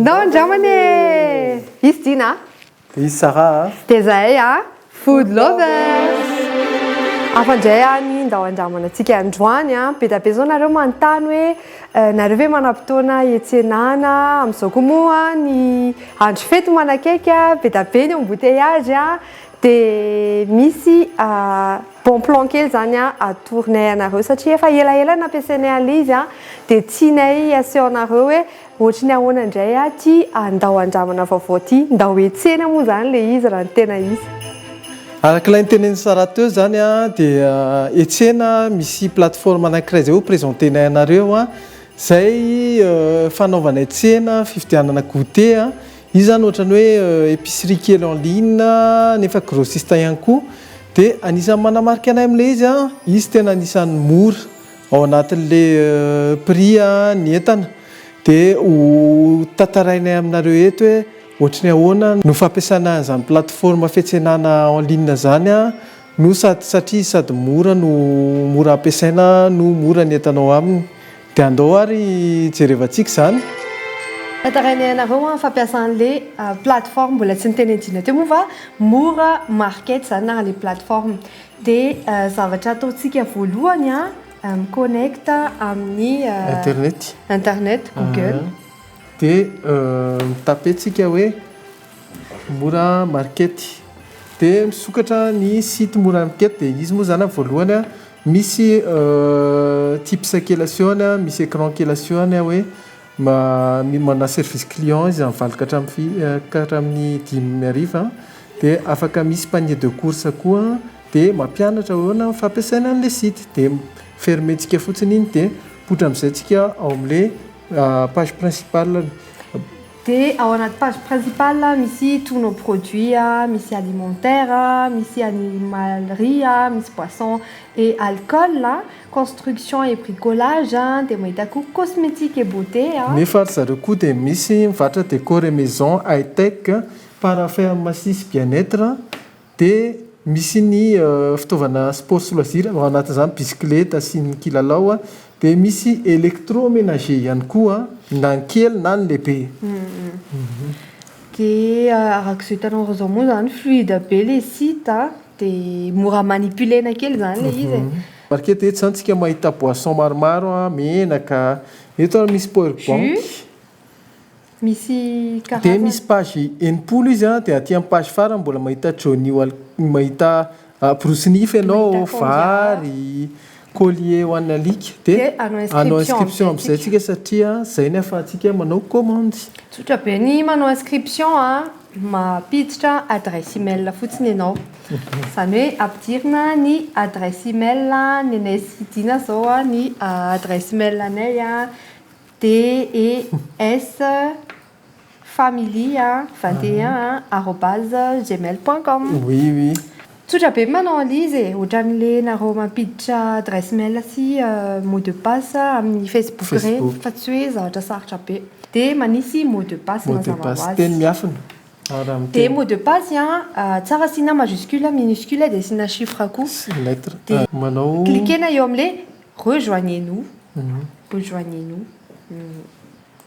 Ndao andramana e! Izy Dina a! Dia izy Sarah a! Dia zahay a! Food lovers! Hafa indray a ny ndao andramana antsika androany a! Be dia be izao nareo manontany hoe nareo ve manam-potoana hiantsenana? Amin'izao koa moa ny andro fety manakaiky a, be dia be ny embouteillage a! Dia misy bon plan kely izany atoronay anareo satria efa elaela nampiasainay an'ilay izy dia tianay aseho anareo hoe ohatry ny ahoana indray ity Ndao Andramana vaovao ity. Ndao hiantsena moa izany ilay izy raha ny tena izy. Araka ilay notenenin'i Sarah teo izany dia etsena misy plateforme anankiray izay ho présenter-nay anareo izay fanaovanay tsena fividianana goûter. Io zany ohatran'ny hoe épicerie kely en ligne nefa grossiste ihany koa. Dia anisan'ny manamarika anay amin'ilay izy an, izy tena anisan'ny mora ao anatin'ilay prix ny entana. Dia ho tantarainay aminareo eto hoe ohatry ny ahoana no fampiasana an'izany plateforme fiantsenana en ligne izany an, no sady satria izy sady mora no mora ampiasaina no mora ny entana ao aminy. Dia andao ary jerevantsika izany. Tantarainay anareo an fampiasa anle plateforme mbola tsy niteny an'i Dina teo moa fa Mora Market zany na le plateforme. Dia zavatra ataontsika voalohany an mi-connecte amin'ny Internet. Internet, Google. Dia mi-taper tsika hoe Mora Market. Dia misokatra ny site Mora Market dia izy moa izany voalohany an Misy tips kely asehony, misy écran kely asehony hoe manana service client izy amin'ny 8 ka hatramin'ny ka hatramin'ny 5 hariva dia afaka misy panier de course koa dia mampianatra ahoana ny fampiasaina an'ilay site dia fermer-ntsika fotsiny iny dia mipoitra amin'izay tsika ao amin'ilay page principale. Dia ao anaty page principale misy tous nos produits, misy alimentaire, misy animalerie, misy boisson et alcool, construction et bricolage, dia mahita koa cosmétique et beauté. Nefa ry zareo koa dia misy mivarotra décor et maison high tech, parapharmacie sy bien être, Dia misy ny fitaovana sport sy loisir, ao anatin'izany bisikileta sy ny kilalao, dia misy électroménager ihany koa na ny kely na ny lehibe. Dia araka izao hitanao izao moa izany fluide be ilay site dia mora manipuler-na kely izany ilay izy e. Market eto izany tsika mahita boisson maromaro, menaka, eto ary misy power bank. Jus. Misy Dia karazany. misy page 60 izy an, dia aty amin'ny page farany mbola mahita Johnny Wal- mahita borosy nify ianao, Mahita konjac. vary, collier ho an'ny alika. Dia Dia hanao hanao inscription inscription amin'izay amin'izay tsika. tsika satria izay ny ahafahantsika manao commande. Tsotra be ny manao inscription an, mampiditra adresse email fotsiny ianao. Izany hoe ampidirina ny adresse email, ny anay sy Dina izao an, ny adresse email anay an, DES family 21 arobase gmail point com. Oui oui. Tsotra be ny manao an'ilay izy e, ohatran'le nareo mampiditra adresse mail sy mot de passe amin'ny Facebook ireny fa tsy hoe zavatra sarotra be. Dia manisy mot de passe Mot de mazava ho passe azy. teny miafina. Ary amin'ny Dia teny. mot de passe an, tsara asiana majuscule, minuscule dia asiana chiffre koa. Sy lettre. Dia Manao. cliquer-na eo amin'ilay Rejoignez-nous. Rejoignez-nous.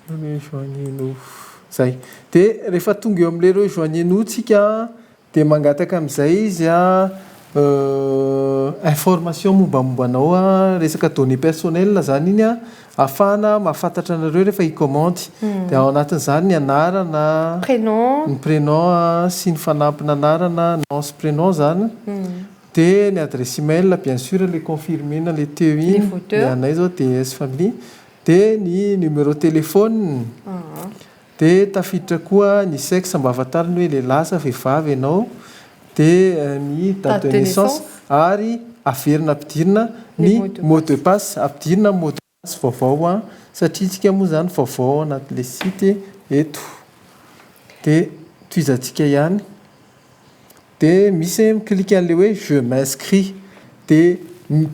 Rejoignez-nous. Zay. Dia rehefa tonga eo amin'ilay rejoignez-nous tsika dia mangataka amin'izay izy an information mombamomba anao an, resaka données personnelles zany iny an, ahafahana mahafantatra anareo rehefa hi-commande. Dia ao anatin'izany ny anarana, Prénom. ny prénom an, sy ny fanampin'anarana, nom sy prénom zany. Dia ny adresse email bien sûr le confirmer-na le teo iny, ny anay zao DS family, dia ny numéro téléphone, dia tafiditra koa ny sexe mba ahafantarany hoe lehilahy sa vehivavy ianao, dia ny date de naissance ary averina ampidirina ny mot de passe, ampidirina ny mot de passe vaovao an, satria tsika moa izany vaovao ao anatin'ilay site eto, dia tohizantsika ihany. Dia misy mi-clique an'ilay hoe je m'inscris. Dia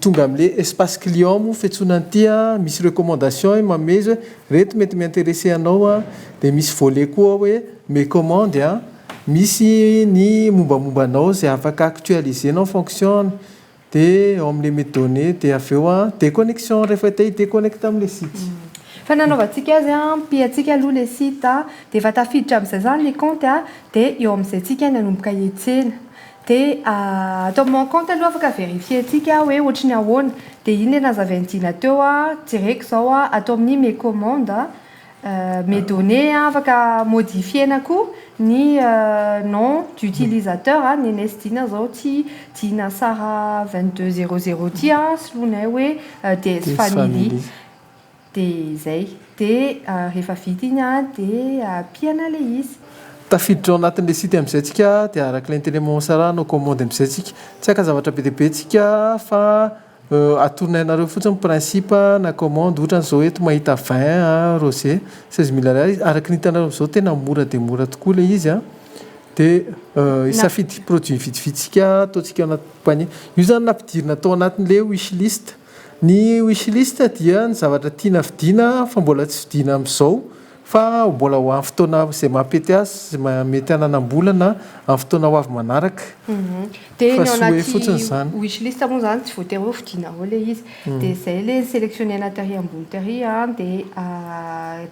tonga amin'ilay espace client moa fiantsoana an'ity an, misy recommandation manome izy hoe ireto mety mi-intéresser anao an, dia misy volet koa ao hoe mes commandes an, misy ny mombamomba anao izay afaka actualiser-nao en fonction Dia ao amin'ilay mes données dia avy eo an, déconnexion rehefa te hi-déconnecte amin'ilay site. Fa nanaovantsika azy a, pihantsika aloha le site a, dia efa tafiditra amin'izay zany le compte a, dia eo amin'izay tsika nanomboka hiantsena. Dia atao mon compte aloha afaka vérifier-ntsika hoe ohatry ny ahoana. Dia iny le nazavain'i Dina teo a, jereko izao a, atao amin'ny mes commandes, mes données a, afaka modifier-na koa ny nom d'utilisateur a, ny anay sy Dina zao ty Dina Sara 2200 ty a, soloinay hoe DS Family. Dia izay. Dia rehefa vita iny a, dia ampiana ilay izy. Tafiditra ao anatin'ilay site amin'izay tsika dia araka ilay nitenen'i Maman Sarah hanao commande amin'izay tsika. Tsy haka zavatra be dia be tsika fa atoronay anareo fotsiny ny principe na commande ohatra izao eto mahita vin rosé 16 000 ariary araka ny hitanareo amin'izao tena mora dia mora tokoa ilay izy an. Dia hisafidy produit vitsivitsy tsika ataontsika ao anaty panier. Io izany nampidirina tao anatin'ilay wishlist. Ny wishlist dia ny zavatra tiana vidiana fa mbola tsy vidiana amin'izao fa mbola ho amin'ny fotoana izay mampety azy sy izay mety hananam-bola na amin'ny fotoana ho avy manaraka. Dia ny ao anaty wishlist moa izany tsy voatery hoe vidiana ao ilay izy. Dia izay ilay ni-selectionner-na tery ambony tery an, dia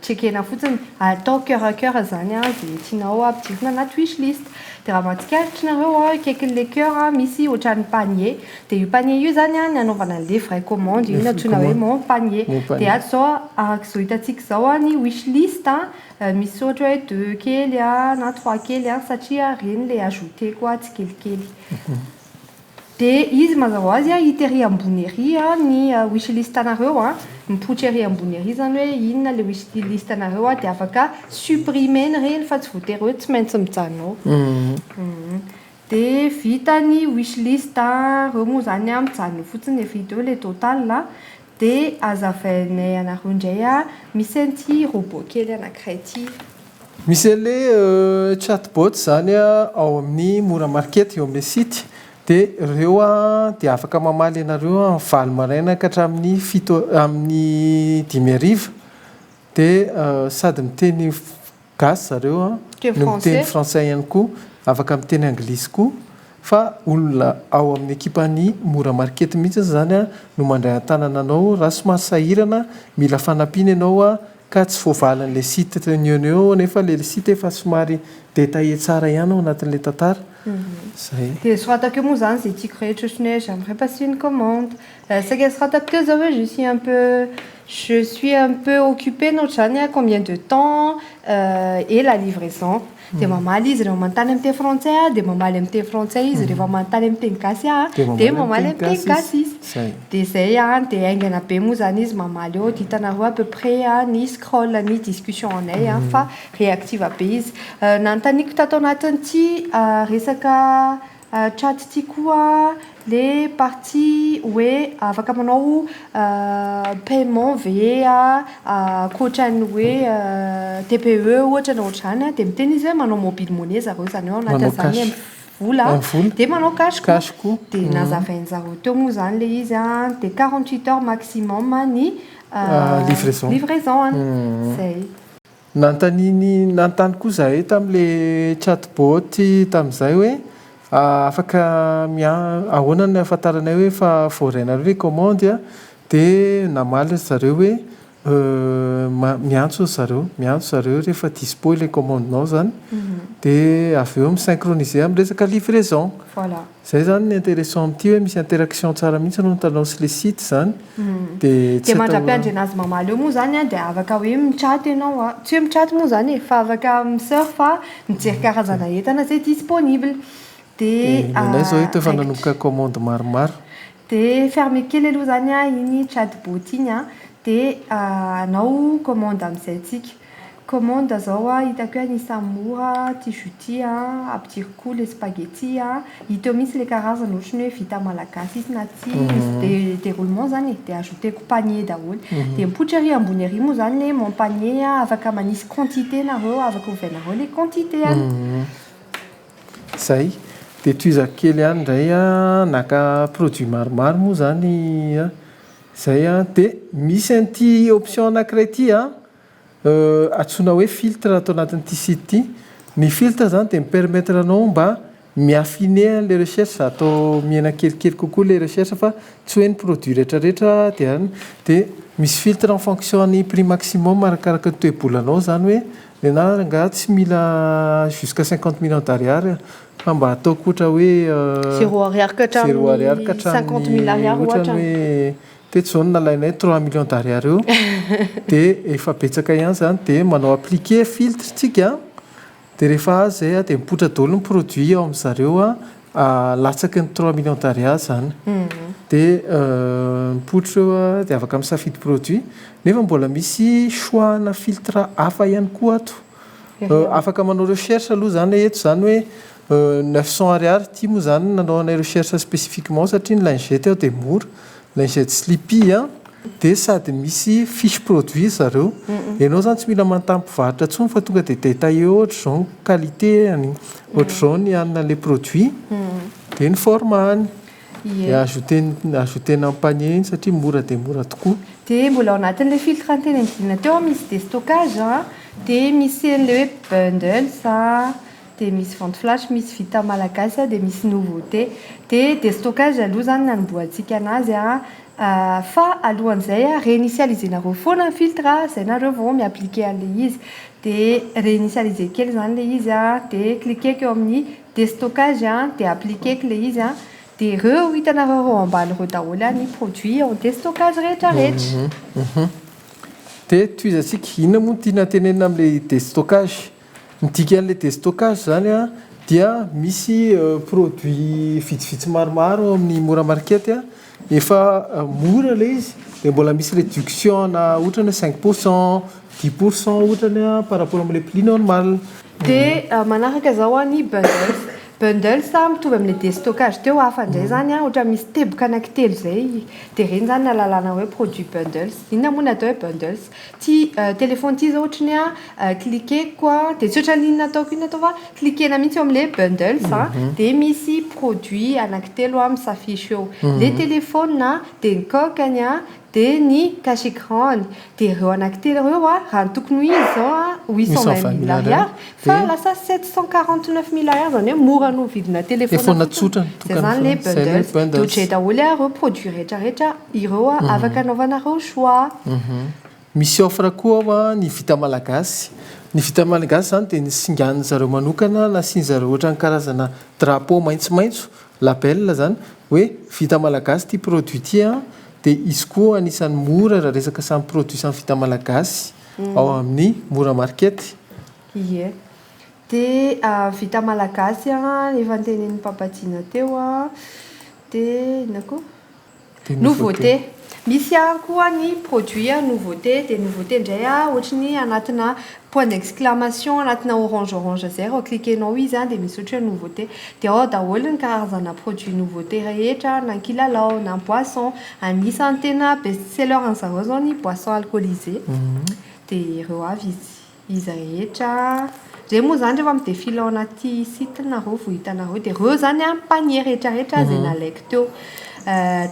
checker-na fotsiny, atao cœur à cœur izany an, izay tianao ampidirina anaty wishlist. Dia raha mahatsikaritra nareo an, akaikin'ilay cœur misy ohatran'ny panier. Dia io panier io izany an, ny anaovana an'ilay vraie commande, io no antsoina hoe mon panier. Dia ato izao an, araka izao hitantsika izao an, ny wishlist an, misy ohatra hoe deux kely an, na trois kely an, satria ireny ilay ajouter-ko tsikelikely. Dia izy mazava ho azy an, hita ery ambony ery an, ny wishlist anareo an, mipoitra ery ambony ery izany hoe inona ilay wishlist anareo an, dia afaka supprimer-na ireny fa tsy voatery hoe tsy maintsy mijanona ao. Dia vita ny wishlist a, reo moa zany a mijanona eo fotsiny efa hita eo le total a, dia azavainay anareo indray a, misy an'ity robot kely anankiray ity. Misy an'le chatbot zany ao amin'ny Mora Market eo amin'ilay site dia ireo dia afaka mamaly anareo amin'ny 8 maraina ka hatramin'ny fito amin'ny 5 hariva dia sady miteny Gasy zareo an, no miteny français ihany koa, afaka miteny anglisy koa, fa olona ao amin'ny ekipan'ny Mora Market mihitsy izany an no mandray an-tanana anao raha somary sahirana, mila fanampiana ianao an, ka tsy voavalin'ilay site ny eo no eo nefa ilay site efa somary détaillé tsara ihany ao anatin'ilay tantara. Zay. Dia soratako eo moa izany izay tiako rehetra ohatran'ny hoe j'aimerais passer une commande. Saika soratako teo izao hoe je suis un peu je suis un peu occupée na ohatr'izany a, combien de temps et la livraison. Dia mamaly izy rehefa manontany amin'ny teny frantsay aho dia mamaly amin'ny teny frantsay izy, rehefa manontany amin'ny teny gasy aho dia mamaly amin'ny teny gasy izy. Dia izay an, dia haingana be moa izany izy mamaly eo, dia hitanareo à peu près ny scroll ny discussion anay fa réactive be izy. Nanontaniako tato anatin'ity resaka Chat ity koa le partie hoe afaka manao paiement ve ankoatran'ny hoe TPE ohatra na ohatr'izany dia miteny izy hoe manao mobile money zareo izany hoe ao anatin'izany vola dia manao cash koa dia nazavain-jareo teo moa izany ilay izy an, dia 48 heures maximum ny livraison an, izay. Nanontaniany nanontany koa izahay tamin'ilay chatbot tamin'izay hoe afaka mia- ahoana no ahafantaranay hoe efa voarainareo ilay commande an? Dia namaly ry zareo hoe miantso ry zareo, miantso zareo rehefa dispo ilay commande-nao izany dia avy eo mi-synchroniser amin'ny resaka livraison. Voilà. Zay zany ny interessant amin'ity hoe misy interaction tsara mihitsy aloha ny tanao sy le site zany de tsy Dia mandra-piandry anazy mamaly eo moa zany an dia afaka hoe mi-chat ianao an, tsy hoe mi-chat moa zany e, fa afaka mi-surf mijery karazana entana izay disponible. Dia Ny anay zao eto efa nanomboka commande maromaro. Dia fermer kely aloha zany an iny chatbot iny an, dia hanao commande amin'izay tsika. Commande zao a, hitako hoe anisan'ny mora ty jus ty a, ampidiriko koa le spaghetti a, hita eo mihitsy le karazana ohatry ny hoe vita malagasy izy na tsia, misy déroulement zany e, de ajouteko panier daholo, de mipoitra ery ambony ery moa zany le mon panier a, afaka manisy quantité nareo, afaka ovainareo le quantité any. Zay, de tohizako kely ihany indray a, naka produit maromaro moa zany a, zay a, de misy an'ity option anankiray ity a, Antsoina hoe filtre ato anatin'ity site ity. Ny filtre izany dia mi-permettre anao mba mi-affiner an'ilay recherche, atao mihena kelikely kokoa ilay recherche fa tsy hoe ny produit rehetra rehetra dia any. Dia Misy filtre en fonction ny prix maximum arakaraka ny toe-bolanao zany hoe ny anahy rangahy tsy mila jusqu'à 50 millions d'ariary fa mba ataoko ohatra hoe 0 ariary ka 0 ariary ka hatramin'ny 50 000 ariary ohatra ohatra. Hoe teto zao no nalainay 3 millions d'ariary eo, dia efa betsaka ihany zany. Dia manao appliquer filtre tsika, dia rehefa azy zay a, dia mipoitra daholo ny produit ao amin'zareo a latsaky ny 3 millions d'ariary zany. Dia mipoitra eo a, dia afaka misafidy produit, nefa mbola misy choix na filtre hafa ihany koa ato. Afaka manao recherche aloha zany eto zany hoe 900 ariary ty moa zany nanao anay recherche spécifiquement satria ny lingette ao dia mora, lingette Sleepy a, dia sady misy fiche produit zareo. Ianao zany tsy mila manontany mpivarotra intsony fa tonga dia détaillé, ohatra zao ny qualité any, ohatra zao ny hanina le produit, dia ny format any, dia ajoutena amin'ny panier iny satria mora dia mora tokoa. Dia mbola ao anatin'le filtre anteny andinina teo a, misy déstockage a, dia misy an'le hoe bundles a, dia misy vente flash, misy vita malagasy a, dia misy nouveauté. Dia déstockage aloha zany nanombohantsika anazy a, fa alohan'izay a, réinitialiser-nareo foana ny filtre zay nareo vao mi-appliquer an'le izy. Dia réinitialiser kely zany le izy a, dia cliquer-ko eo amin'ny déstockage a, dia appliquer-ko le izy a, dia ireo hitanareo reo ambany ireo daholo a ny produit en déstockage rehetrarehetra. Dia tohizantsika, inona moa no tiana tenenina amin'le déstockage? Midika an'le déstockage zany a, dia misy produit vitsivitsy maromaro amin'ny Mora Market a, efa mora le izy, dia mbola misy réduction na ohatra ny hoe 5 %, 10 % ohatrany a par rapport amin'le prix normal. Dia manaraka zao a ny bundles. Bundles a mitovy amin'le déstockage teo, hafa indray zany a, ohatra misy teboka anankitelo zay, dia ireny zany ny ahalalana hoe produit bundles. Inona moa ny atao hoe bundles? Ty téléphone ty zao ohatrany a, cliquer-ko a, dia tsy ohatra n'inona ataoko inona atao fa cliquer-na mihitsy eo amin'le bundles a, dia misy produit anankitelo a mis'affiche eo: le téléphone a, dia ny coque-ny a, dia ny cache écran-ny. Dia ireo anankitelo ireo a, raha ny tokony ho izy zao a 820 000 ariary, fa lasa 749 000 ariary, zany hoe mora no vidina téléphone téléphone tsotra. Zay zany le bundles. Dia ohatr'izay daholo a ireo produit rehetrarehetra ireo a, afaka anaovanareo choix. Misy offre koa ao a, ny vita malagasy. Ny vita malagasy zany dia ny singan'ny zareo manokana nasiany zareo ohatra ny karazana drapeau maitsomaitso, label zany hoe vita malagasy ty produit ty a. Dia izy koa anisan'ny mora raha resaka samy produit samy vita malagasy ao amin'ny Mora Market. Ie, dia vita malagasy a, efa nitenenin'ny papadina teo a. Dia inona koa? Nouveauté. Misy a koa ny produit a nouveauté. Dia nouveauté indray a, ohatry ny anatina point d'exclamation, anatina orange orange zay. Raha cliquer-nao izy a, dia misy ohatra hoe nouveauté, dia ao daholo ny karazana produit nouveauté rehetra, na kilalao na boisson. Anisan'ny tena best seller an'zareo zao ny boisson alcoolisé. Dia ireo avy izy rehetra reny moa zany rehefa mi-défile ao anaty site nareo vao hitanareo. Dia ireo zany a panier rehetrarehetra zay nalaiko teo,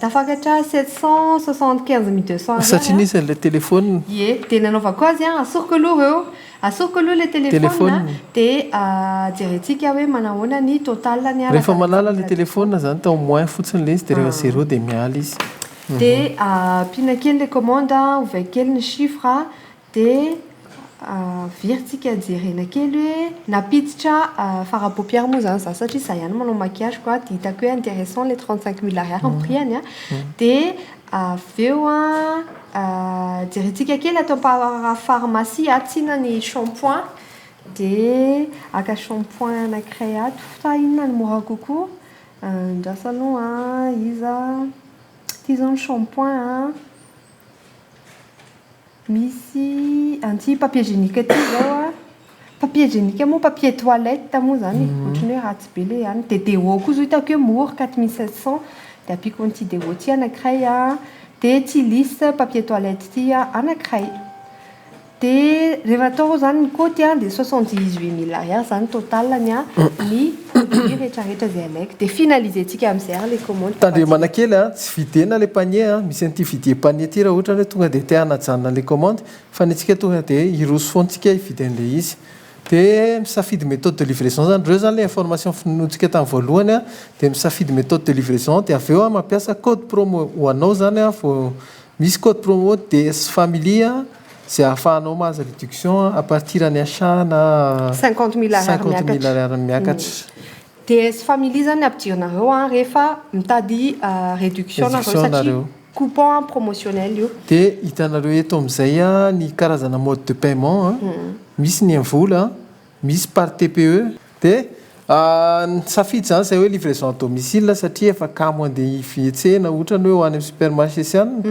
tafakatra 775 200. Satria nisy an'ilay téléphone. Ie, dia nanaovako azy a, asoriko aloha ireo, asoriko aloha le téléphone, dia jerentsika hoe manahoana ny total ny. Rehefa manala le téléphone zany, tao moins fotsiny le izy, dia rehefa zéro dia miala izy. Dia ampiana kely le commande, ovay kely ny chiffre, dia viritsika jerena kely hoe napiditra fard à paupière moa zany za, satria za ihany manao maquillage koa, dia hitako hoe intéressant le 35 000 ariary ny prix-any a. Dia avy eo a, jerentsika kely atao parapharmacie a, tsina ny shampoing, dia aka shampoing anankiray ato fa inona no mora kokoa ndrasa aloha iza ty zao ny shampoing a. Misy an'ity papier hygiénique ty zao a, papier hygiénique moa, papier toilette moa zany, ohatran'ny hoe ratsy be le ihany. Dia déo koa zao hitako hoe mora, 4700, dia ampiako an'ity déo ty anankiray a, dia ty lisse papier toilette ty a anankiray. Dia rehefa atao zany ny kaoty a, dia 78 000 ariary zany total-ny a ny produit rehetrarehetra zay alaiko. Dia finaliser-tsika amin'izay ary le commande. Tandremana kely a, tsy videna le panier a. Misy an'ity vider panier ty raha ohatra hoe tonga dia te hanajanona le commande, fa ny antsika tonga dia hiroso foantsika hividy an'le izy. Dia misafidy méthode de livraison zany reo zany, le information finotsika tamin'ny voalohany a, dia misafidy méthode de livraison, dia avy eo a mampiasa code promo ho anao zany a vo. Misy code promo DS Family izay ahafahanao mahazo réduction à partir ny achat na 50 000 ariary 50 000 ariary miakatra. DS Family zany ampidirinareo rehefa mitady réduction nareo Réduction satria nareo. coupon promotionnel io. Dia hitanareo eto amin'izay ny karazana mode de paiement. Misy ny MVola, misy par TPE. Dia ny safidy zany zay hoe livraison à domicile satria efa kamo andeha hietsena ohatra ny hoe ho any amin'ny supermarché sy any.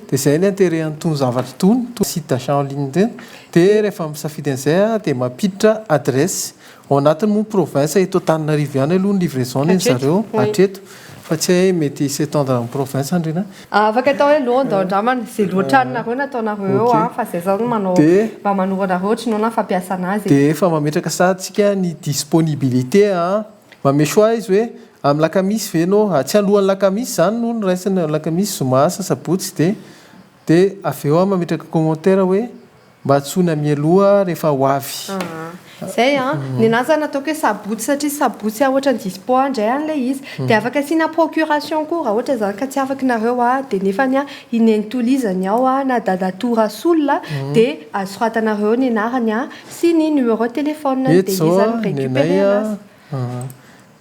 Dia zay ny intérêt an'itony zavatra itony, itony site d'achat en ligne itony. Dia rehefa misafidy an'izay dia mampiditra adresse. Ao anatiny moa province eto Antananarivo ihany aloha ny livraison ny zareo hatreto. Fa tsy hay mety s'étendre amin'ny province andrena. Afaka atao hoe loha andao andramana zay loatranonareo nataonareo eo fa zay zany manao mba manoro anareo ohatry ny ahoana ny fampiasana azy. Dia efa mametraka sahaditsika ny disponibilité Mame choix izy hoe amin'ny lakamisy ve no tsy alohan'ny lakamisy zany no noraisina lakamisy zoma sa sabotsy dia avy eo mametraka commentaire hoe mba antsoina mialoha rehefa ho avy. Zay ny anazy zany ataoko hoe sabotsy satria sabotsy ohatra ny dispo indray an'ilay izy. Dia afaka asiana procuration koa raha ohatra zany ka tsy afaka nareo dia nefany i Nenitolizany ao na Dadatoa Rasoul dia soratanareo ny anarany sy ny numéro téléphone dia Eto izy zao zany nenay mirécupérer anazy.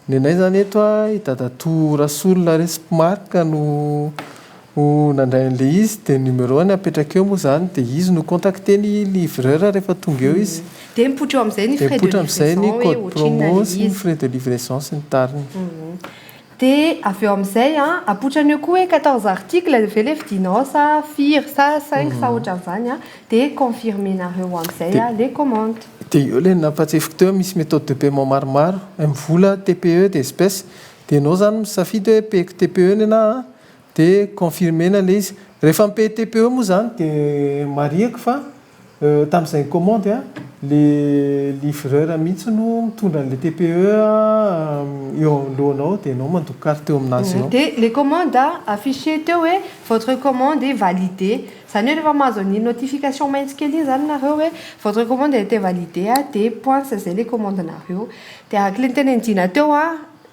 Nenay zany eto i Dadatoa Rasoul Resmark no nandray an'ilay izy dia numéro ny apetraka eo moa zany dia izy no contacter ny livreur rehefa tonga eo izy. Dia mipoitra eo amin'izay ny Dia frais de mipoitra amin'izay ny livraison hoe code ohatrinona promo ilay sy ny izy. frais de livraison sy ny tariny. Dia avy eo amin'izay apoitrany eo koa hoe 14 articles ve le vidinao sa firy sa 5 sa ohatran'izany dia confirmenareo amin'izay le commande. Dia eo ilay nampahatsiahiviko teo misy méthode de paiement maromaro MVola, TPE dia espèce. Dia ianao zany misafidy hoe payeko TPE ny anahy dia confirmena ilay izy. Rehefa mi-paye TPE moa zany dia marihiko fa tamin'izay commande le livreur mihitsy no mitondra an'ilay TPE eo anoloanao dia ianao mandoa carte eo aminazy eo. Dia le commande affiché teo hoe votre commande est validée. Zany hoe rehefa mahazo ny notification maitso kely iny zany nareo hoe votre commande a été validée dia point zay le commande nareo. Dia araka ilay nitenenidina teo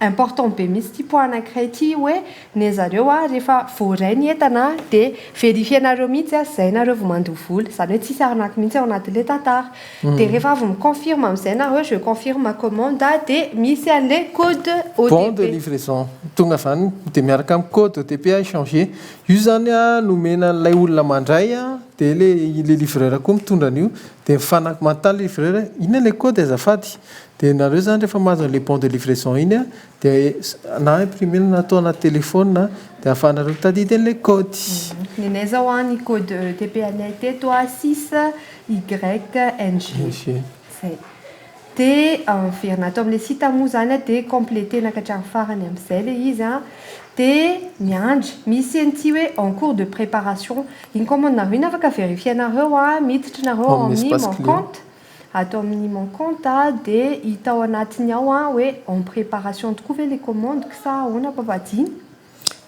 important be mihitsy ity point anankiray ity hoe ny zareo rehefa voaray ny entana dia vérifienareo mihitsy zay nareo vao mandoa vola. Zany hoe tsisy arnaque mihitsy ao anatin'ilay tantara. Dia rehefa avy miconfirme amin'izay nareo je confirme ma commande dia misy an'ilay code OTP. Bon de livraison tonga avy any dia miaraka amin'ny code OTP échanger. Io zany nomena an'ilay olona mandray dia le livreur koa mitondra an'io dia manontany livreur inona ilay code azafady. Dia nareo zany rehefa mahazo an'ilay bon de livraison iny dia na imprimena na atao anaty téléphone dia ahafahanareo mitadidy an'ilay code. Ny anay zao ny code OTP anay teto 6 YNG. Zay. Dia miverina ato amin'ilay site moa zany dia complétena ka hatramin'ny farany amin'izay ilay izy dia miandry misy an'ity hoe en cours de préparation. Iny commande nareo iny afaka vérifienareo miditra nareo ao amin'ny espace mon client. compte. Ato amin'ny mon compte dia hita ao anatiny ao hoe en préparation tokoa ve le commande sa ahoana papadiny.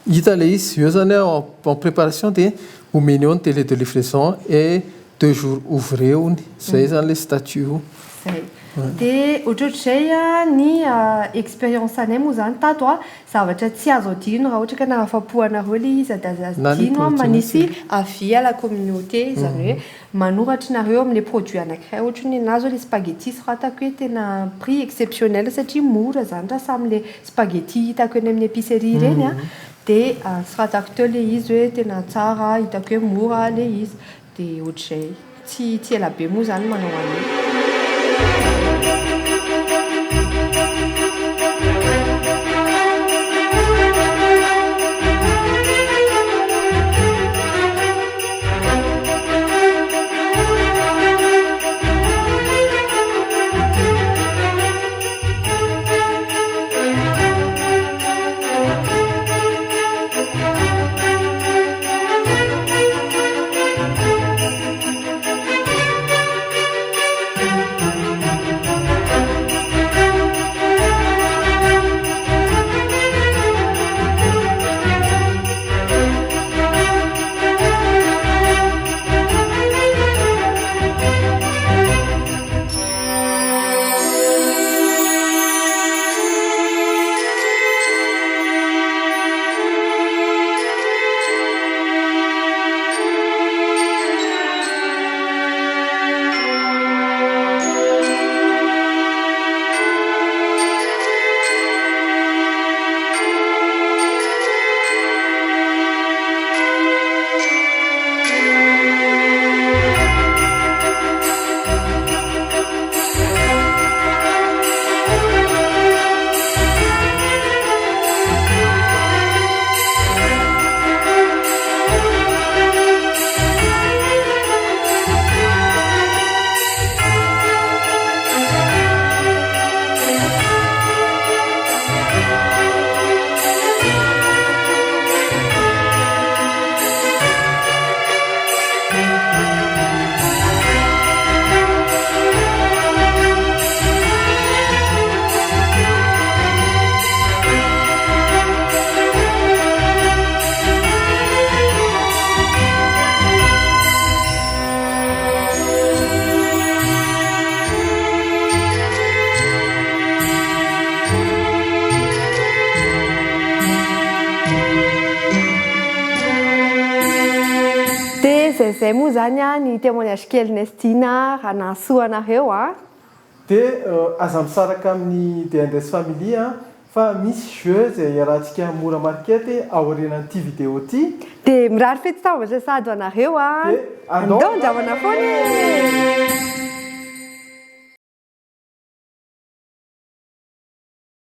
Hita ilay izy eo zany en préparation dia omeny eo ny délai de livraison et 2 jours ouvrés hony. Zay zany le statut io. Zay. Dia ohatrohatr'izay ny expérience anay moa zany tato zavatra tsy azo adino raha ohatra ka nahafapo anareo ilay izy dia azo Na ny adino produit manisy mihitsy. avis à la communauté zany hoe manoratra nareo amin'ilay produit anankiray ohatra ny anazy hoe le spaghetti soratako hoe tena prix exceptionnel satria mora zany raha samy le spaghetti hitako eny amin'ny épicerie ireny dia soratako teo ilay izy hoe tena tsara hitako hoe mora ilay izy dia ohatr'izay tsy ela be moa zany manao an'io. Dia zay zay moa zany a ny témoignage kelinay sy Dina raha nahasoa anareo a. Dia aza misaraka amin'ny D&S Family a, fa misy jeu izay iarahantsika Mora Market aorianan'ity vidéo ity. Dia mirary fety sambatra sahady ho anareo a. Dia andao andramana foana e.